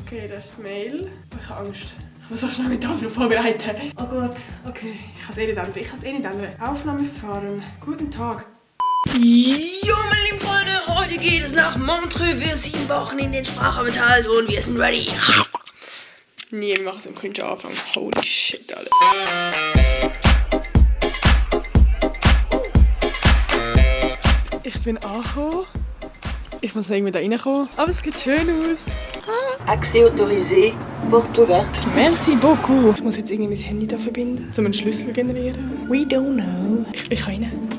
Okay, das ist das Mail. Ich habe Angst. Ich muss auch schnell mit darauf vorbereiten. Oh Gott, okay. Ich kann es eh nicht ändern. Aufnahmeverfahren. Guten Tag. Jo, meine lieben Freunde, heute geht es nach Montreux. Wir 7 Wochen in den Sprachaufenthalt und wir sind ready. Nee, wir machen so einen cringe Anfang. Holy shit, Alter. Ich bin angekommen. Ich muss irgendwie da reinkommen. Aber es sieht schön aus. Accès autorisé, porte ouverte. Merci beaucoup. Ich muss jetzt irgendwie mein Handy da verbinden, um einen Schlüssel generieren. We don't know. Ich kann rein.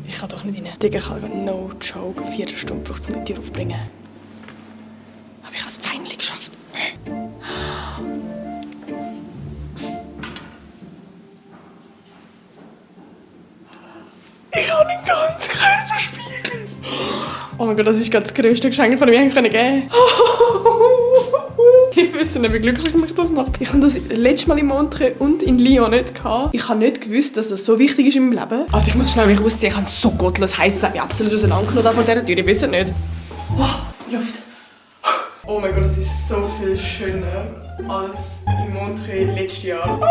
Ich kann doch nicht rein. Digga, ich kann no joke. 4 Stunden braucht es, um die Tür aufzubringen. Aber ich habe es finally geschafft. Ich habe einen ganzen Körperspiegel. Oh mein Gott, das ist gerade das grösste Geschenk, das ich mir geben konnte. Ich weiß nicht, wie glücklich mich das macht. Ich habe das letztes Mal in Montreux und in Lyon nicht gehabt. Ich habe nicht gewusst, dass das so wichtig ist in meinem Leben. Alter, ich muss schnell mich ausziehen. Ich habe so gottlos heiß. Es hat mich absolut auseinandergenommen vor dieser Tür. Ich weiß es nicht. Oh, Luft. Oh mein Gott, das ist so viel schöner als in Montreux letztes Jahr.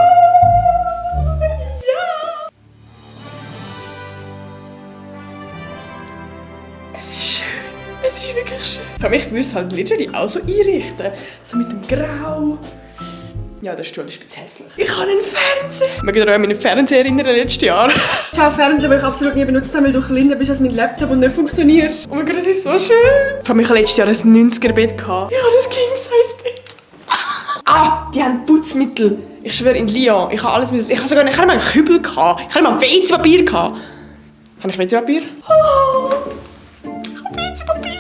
Es ist wirklich schön. Vor allem, ich würde es halt literally auch so einrichten. So mit dem Grau. Ja, der Stuhl ist ein bisschen hässlich. Ich habe einen Fernseher. Mögt ihr euch an meinen Fernseher erinnern letztes Jahr? Ich habe Fernseher, den ich absolut nie benutzt habe, weil du kleiner bist als mein Laptop und nicht funktioniert. Oh mein Gott, das ist so schön. Vor allem, ich hatte letztes Jahr ein 90er-Bett. Ich habe ein King-Size-Bett. Ah, die haben Putzmittel. Ich schwöre, in Lyon. Ich habe alles müssen. Ich habe mal einen Kübel. Ich hatte mal WC-Papier. Habe ich WC-Papier? Oh. WC-Papier.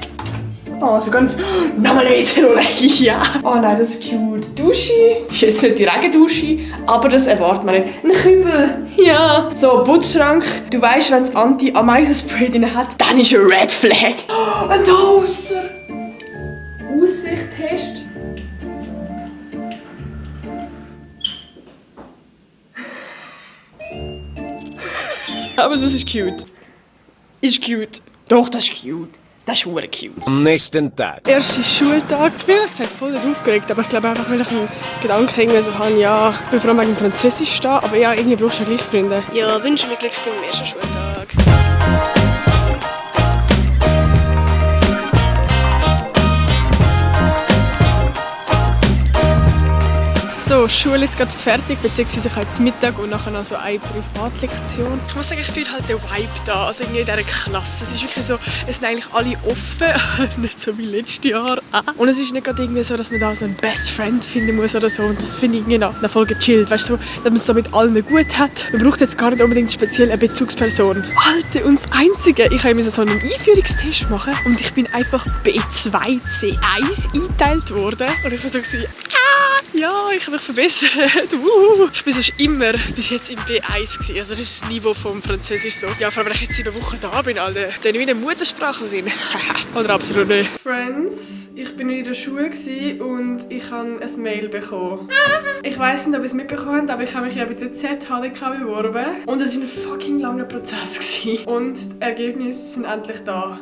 Oh, sogar nochmal eine WC-Rolle. Ja. Oh nein, das ist cute. Dusche. Ist jetzt nicht die Regendusche, aber das erwartet man nicht. Ein Kübel. Ja. So, Putzschrank. Du weißt, wenn es Anti-Ameisenspray drin hat, dann ist ein Red Flag. Oh, ein Toaster. Aussicht-Test. Aber das ist cute. Ist cute. Doch, das ist cute. Das ist verdammt cute. Am nächsten Tag. Erster Schultag. Ich bin ehrlich gesagt voll nicht aufgeregt, aber ich glaube einfach, weil ich einen Gedanken irgendwie so habe, ja, ich bin vor allem wegen Französisch da, aber ja, irgendwie brauchst du ja gleich Freunde. Ja, wünsche mir Glück beim ersten Schultag. So, Schule jetzt gerade fertig, beziehungsweise ich habe jetzt Mittag und nachher noch so eine Privatlektion. Ich muss sagen, ich fühle halt den Vibe da, also irgendwie in dieser Klasse. Es ist wirklich so, es sind eigentlich alle offen, nicht so wie letztes Jahr. Und es ist nicht gerade irgendwie so, dass man da so einen Best Friend finden muss oder so. Und das finde ich irgendwie nach voll gechillt, weißt du, dass man es so mit allen gut hat. Man braucht jetzt gar nicht unbedingt speziell eine Bezugsperson. Alter, und das Einzige, ich habe so einen Einführungstest machen und ich bin einfach B2 C1 eingeteilt worden. Und ich war so, ja, ich habe mich verbessert. Ich war sonst immer bis jetzt im B1 gewesen. Also das ist das Niveau vom Französisch so. Ja, vor allem, wenn ich jetzt 7 Wochen da bin, Alter. Dann bin ich wie eine Muttersprachlerin. Oder absolut nicht. Friends, ich bin in der Schule und ich habe ein Mail bekommen. Ich weiss nicht, ob ihr es mitbekommen habt, aber ich habe mich ja bei der ZHDK beworben. Und es war ein fucking langer Prozess gewesen. Und die Ergebnisse sind endlich da.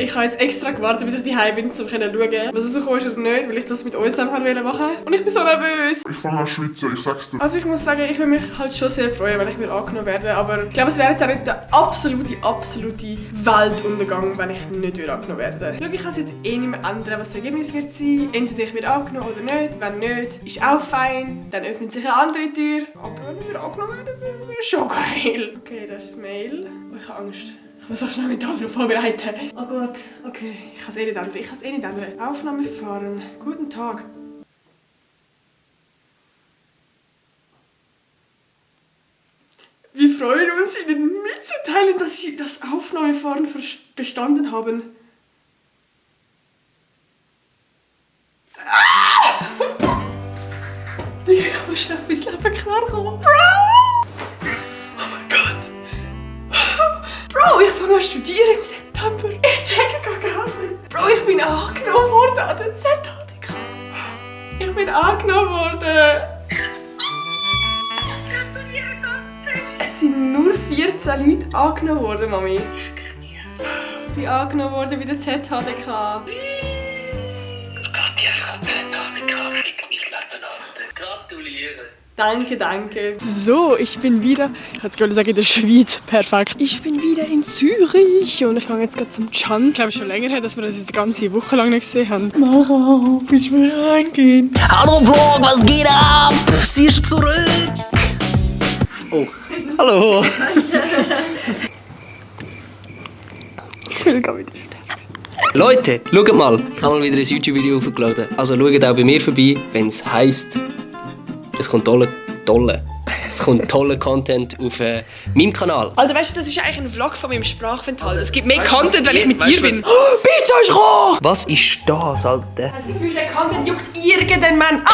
Ich habe jetzt extra gewartet, bis ich daheim bin, um zu schauen, was rausgekommen ist oder nicht, weil ich das mit euch zusammen machen wollte. Und ich bin so nervös. Ich fange an zu schwitzen, ich sag's dir. Also ich muss sagen, ich würde mich halt schon sehr freuen, wenn ich mir angenommen werde. Aber ich glaube, es wäre jetzt auch nicht der absolute Weltuntergang, wenn ich nicht angenommen werde. Schau, ich kann es jetzt eh nicht mehr ändern, was das Ergebnis wird sein. Entweder ich werde angenommen oder nicht. Wenn nicht, ist auch fein. Dann öffnet sich eine andere Tür. Aber wenn wir angenommen werden, wäre schon geil. Okay, das ist das Mail. Oh, ich habe Angst. Ich muss auch schnell mit darauf vorbereiten. Oh Gott, okay. Ich kann es eh nicht ändern. Aufnahmeverfahren. Guten Tag. Wir freuen uns, Ihnen mitzuteilen, dass Sie das Aufnahmeverfahren bestanden haben. Ich muss schnell auf mein Leben klarkommen. Bro! Oh mein Gott! Bro, ich fange an zu studieren im September. Ich check es gar nicht. Bro, ich bin angenommen worden an der ZHDK. Ich bin angenommen worden. Es sind nur 14 Leute angenommen worden, Mami. Ich bin angenommen worden bei der ZHDK. Gratuliere. Danke. So, ich bin wieder, ich hätte gerade sagen, in der Schweiz, perfekt. Ich bin wieder in Zürich und ich gehe jetzt gerade zum Can. Ich glaube, schon länger her, dass wir das jetzt die ganze Woche lang nicht gesehen haben. Mach auf, ich will reingehen. Hallo Vlog, was geht ab? Sie ist zurück. Oh, hallo. Ich will gar wieder sterben. Leute, schaut mal. Ich habe mal wieder ein YouTube-Video hochgeladen. Also schaut auch bei mir vorbei, wenn es heisst, es kommt toller Content auf meinem Kanal. Alter, weißt du, das ist eigentlich ein Vlog von meinem Sprachaufenthalt. Es gibt mehr Content, wenn ich mit dir bin. Oh, Pizza ist roh! Was ist das, Alter? Das Gefühl, der Content juckt irgendeinen Mann.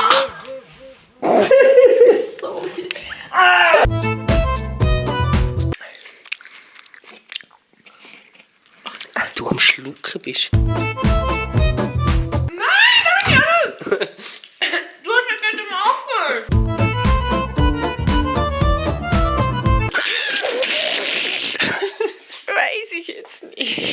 Du am Schlucken bist. Weiß ich jetzt nicht.